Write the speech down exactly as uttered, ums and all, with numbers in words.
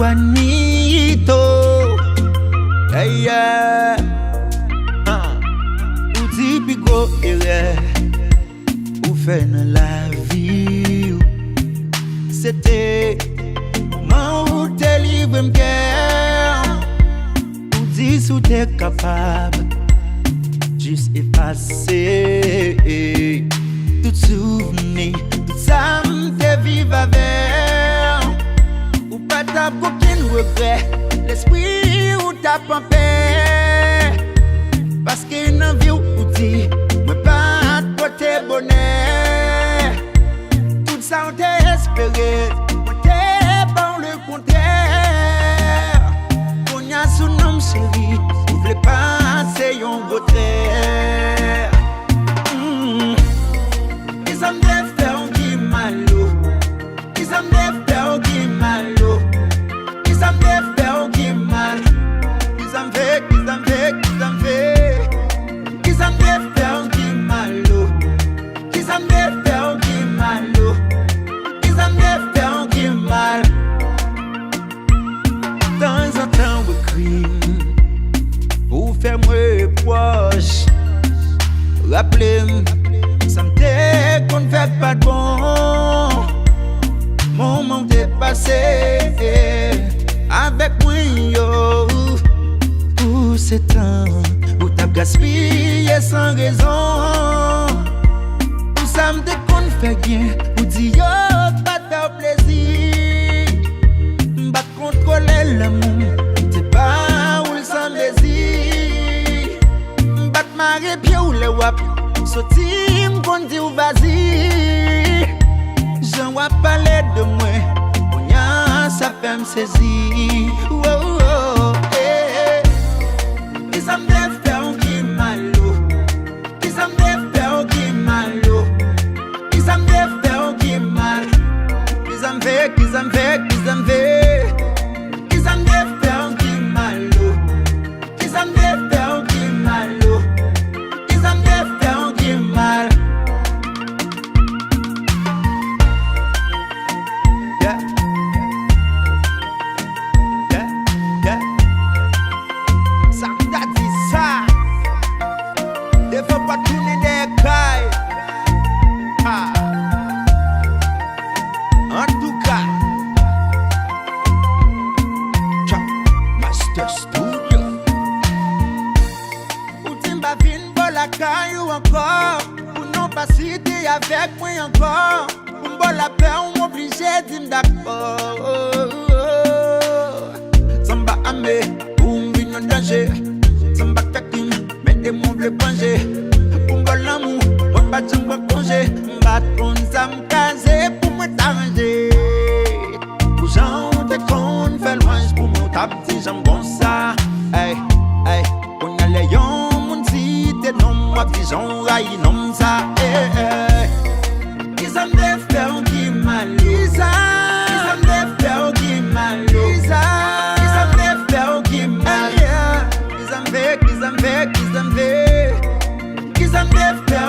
Anito, yeah, yeah. Ou di pi gwo erè ou fè nan lavi w, se te moman ou te livre m kè w. Ou di si w te kapab jis efase tout souvni, tout sa m te viv avè w. Ou pa t ap gen okenn regrè, lespri ou t ap anpè. Paske nan vi w, ou di, mwen pa t pote bonè. Tout sa w te espere, mwen te ba w lekontrè. Kounye a sou non m cheri, ou vle pase yon gwo trè. Mm. Kisa m te fè w ki mal, o? Kisa m te fè w ki mal, o? Kisa m te fè w ki mal? Kisa m fè, kisa m fè, kisa m fè? Kisa m te fè w ki mal, o? Kisa m te fè w ki mal, o? Kisa m te fè w ki mal? Tanzantan w ekri m pou w fè m repwòch. Raple m sa m te konn fè k pa t bon. Moman w te pase avèk mwen yo, pou se tan ou t ap gaspiye san rezon. Pou sa m te konn fè byen, ou di yo pa t fè w plezi. M pa t kontwole lanmou m, m te ba ou l san mezi. M pa t mare pye w lè w ap soti, m konn di w vazi. Jan w ap pale de mwen, kounye a sa fè m sezi. Wo, wo, eh, eh. Kisa m te fè w ki mal, o? Kisa m te fè w ki mal, o? Kisa m te fè w ki mal? Kisa m fè, kisa m fè, kisa m fè? Kisa m te fè w ki mal, o? Kisa m te fè w ki mal, o? Kisa m te fè w ki mal? Yeah. Yeah, yeah. Sa m ta di sa. Devan pòt tounen dèyè kay. Ha. Antouka, Trap Master Studio. Ou di m pa vin bò lakay ou ankò, pou non pa site avèk mwen ankò. Pou m bò lapè, ou oblije di m dakò. San m pa ame, pou m vin yon danje. San m pa fè krim, mete m vle plonje. Pou m bò lanmou, mwen pa t janm pran konje. M pa t konn sa m kaze pou mwen ta ranje. Pou jan w te konn fè lwanj pou mwen, w t ap di jan m konsa. Ey, ey. Kounye a lè yon moun site non m, w ap di jan w rayi non m sa, eh, eh. Kisa m te fè w ki mal, Liza? Kisa m te fè w ki mal, Liza? Kisa m te fè w ki mal? Kisa m fè, kisa m fè, kisa m fè? Kisa m te fè